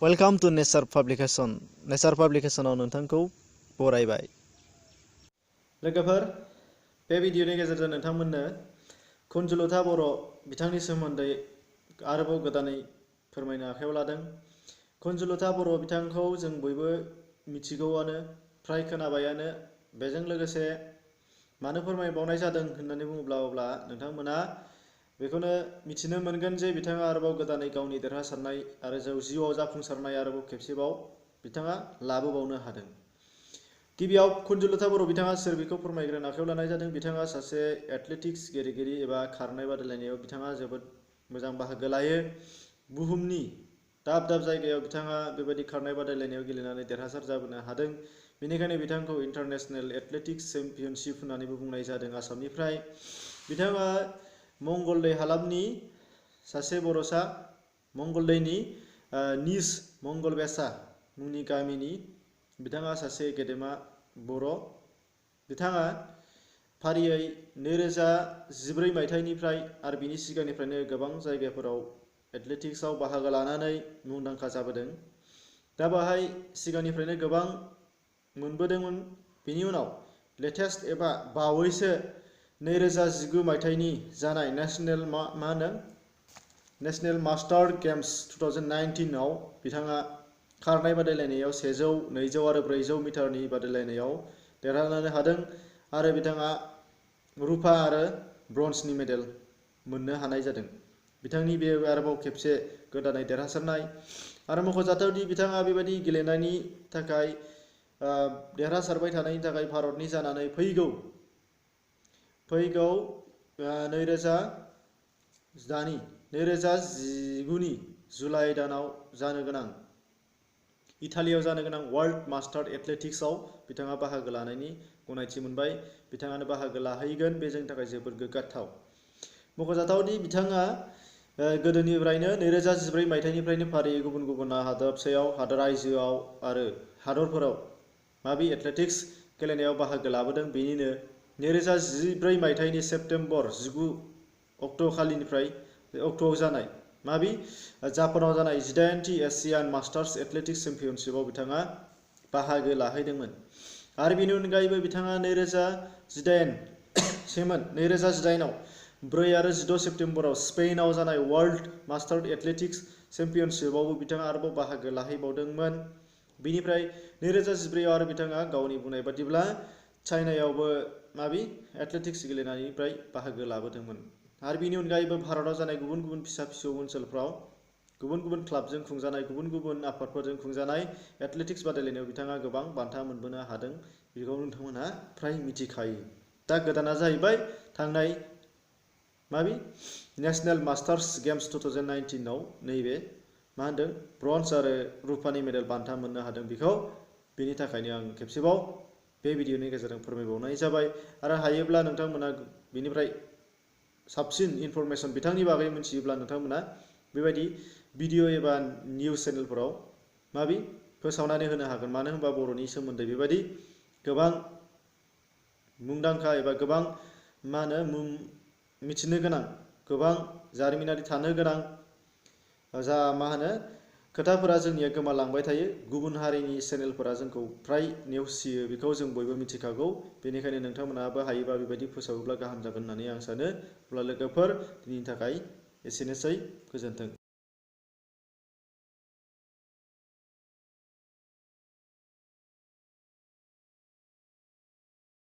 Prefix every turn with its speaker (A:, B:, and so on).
A: Welcome to nature publication. नेचार पाब्लिकेशनाव नोंथांखौ बरायबाय। लोगोफोर, बे भिडिअनि गेजेरजों नोंथांमोननो कुंज उलata बर' बिथांनि सोमोन्दै आरोबाव गोदानै फोरमायनो आखायाव लादों। कुंज उलata बर' बिथांखौ जों बयबो मिथिगौआनो, फ्राय खोनाबायानो। बेजों लोगोसे मानो फोरमायबावनाय जादों होननानै बुङोब्ला अब्ला नोंथांमोना बेखौनो मिथिनो मोनगोन जे बिथाङा आरोबाव गोदानै गावनि देरहासारनाय आरो जिउआव जाफुंसारनाय आरोबाव खेबसेबाव बिथाङा लाबोबावनो हादों। गिबियाव कुंज उलata बर' बिथाङा सोर बेखौ फोरमायग्रोनो आखायाव लानाय जादों। बिथाङा सासे एथलेटिक्स गेलेगिरि एबा खारनाय बादायलायनायाव बिथाङा जोबोद मोजां बाहागो लायो। बुहुमनि दाब दाब जायगायाव बिथाङा बेबायदि खारनाय बादायलायनायाव गेलेनानै देरहासार जाबोनो हादों। बेनिखायनो बिथांखौ इन्टारनेशनेल एथलेटिक्स चेम्पियनशिप होननानैबो बुंनाय जादों आसामनिफ्राय। बिथाङा मंगलदै हालामनि सासे बर'सा, मंगलदैनि निज मंगलबेसा मुंनि गामिनि बिथाङा सासे गेदेमा बर'। बिथाङा फारियै 2014 मायथाइनिफ्राय आरो बिनि सिगांनिफ्रायनो गोबां जायगाफोराव एथलेटिक्सआव बाहागो लानानै मुंदांखा जाबोदों। दा बाहाय सिगांनिफ्रायनो गोबां मोनबोदोंमोन। बिनि उनाव लेटेस्ट एबा बावैसो 2019 मायथाइनि जानाय नेशनेल मास्टार गेम्स 2019 आव बिथाङा खारनाय बादायलायनायाव 100, 200 आरो 400 मिटारनि बादायलायनायाव देरहानो हादों आरो बिथाङा रुपा आरो ब्रन्जनि मेडेल मोननो हानाय जादों। बिथांनि बे आरोबाव खेबसे गोदानै देरहासारनाय आरो मख'जाथावदि बिथाङा बेबायदि गेलेनायनि थाखाय देरहासारबाय थानायनि थाखाय भारतनि जानानै फैगौ 2019 जुलाइ दानाव जानो गोनां इटालियाव जानो गोनां वर्ल्ड मास्टार एथलेटिक्सआव बिथाङा बाहागो लानायनि गनायथि मोनबाय। बिथाङानो बाहागो लाहैगोन, बे जोंनि थाखाय जोबोद गोग्गाथाव। मख'जाथावदि बिथाङा गोदोनिफ्रायनो 2014 मायथाइनिफ्रायनो फारियै गुबुन गुबुन हादरसायाव, रायजोआव आरो हादरफोराव एथलेटिक्स गेलेनायाव बाहागो लाबोदों। बेनिनो 2014 मायथाइनि सेप्तेम्बर 19 अक्ट'आव जानाय जापानाव जानाय 18थि एशियान मास्टार्स एथलेटिक्स चेम्पियनशिपआव बिथाङा बाहागो लाहैदोंमोन। आरो बेनि अनगायैबो बिथाङा 2019 आव 4 आरो 16 सेप्तेम्बराव स्पेनआव जानाय वर्ल्ड मास्टार एथलेटिक्स चेम्पियनशिपआवबो बिथाङा आरोबाव बाहागो लाहैबावदोंमोन। बिनिफ्राय 2014 आव आरो बिथाङा गावनि बुंनाय बादिब्ला चाइनायावबो एथलेटिक्स गेलेनायनिफ्राय बाहागो लाबोदोंमोन। आरो बेनि अनगायैबो भारताव जानाय गुबुन गुबुन फिसा फिसौ ओनसोलफ्राव गुबुन गुबुन क्लाबजों खुंजानाय, गुबुन गुबुन आफादफोरजों खुंजानाय एथलेटिक्स बादायलायनायाव बिथाङा गोबां बान्था मोनबोनो हादों। बेखौ नोंथांमोनहा फ्राय मिथिखायो। दा गोदाना जाहैबाय थांनाय नेशनेल मास्टार्स गेम्स 2019 आव नैबे ब्रन्ज आरो रुपानि मेडेल बान्था मोननो हादों बेखौ। बेनि थाखायनो आं खेबसेबाव बे भिडिअनि गेजेरजों फोरमायबावनाय जाबाय। आरो हायोब्ला नोंथांमोना बेनिफ्राय साबसिन इनफरमेसन बिथांनि बागै मिथियोब्ला नोंथांमोना बेबायदि भिडिअ एबा निउस चेनेलफोराव फोसावनानै होनो हागोन। मानो होनबा बर'नि सोमोन्दै बेबायदि गोबां मुंदांखा एबा गोबां मिथिनो गोनां, गोबां जारिमिनारि थानो गोनां खोथाफोरा जोंनिया गोमालांबाय थायो। गुबुन हारिनि चेनेलफोरा जोंखौ फ्राय नेवसियो, बेखौ जों बयबो मिथिखागौ। बेनिखायनो नोंथांमोनाबो हायोबा बेबायदि फोसावोब्ला गाहाम जागोन होननानै आं सानो। अब्ला लोगोफोर, दिनैनि थाखाय एसेनोसै। गोजोन्थों।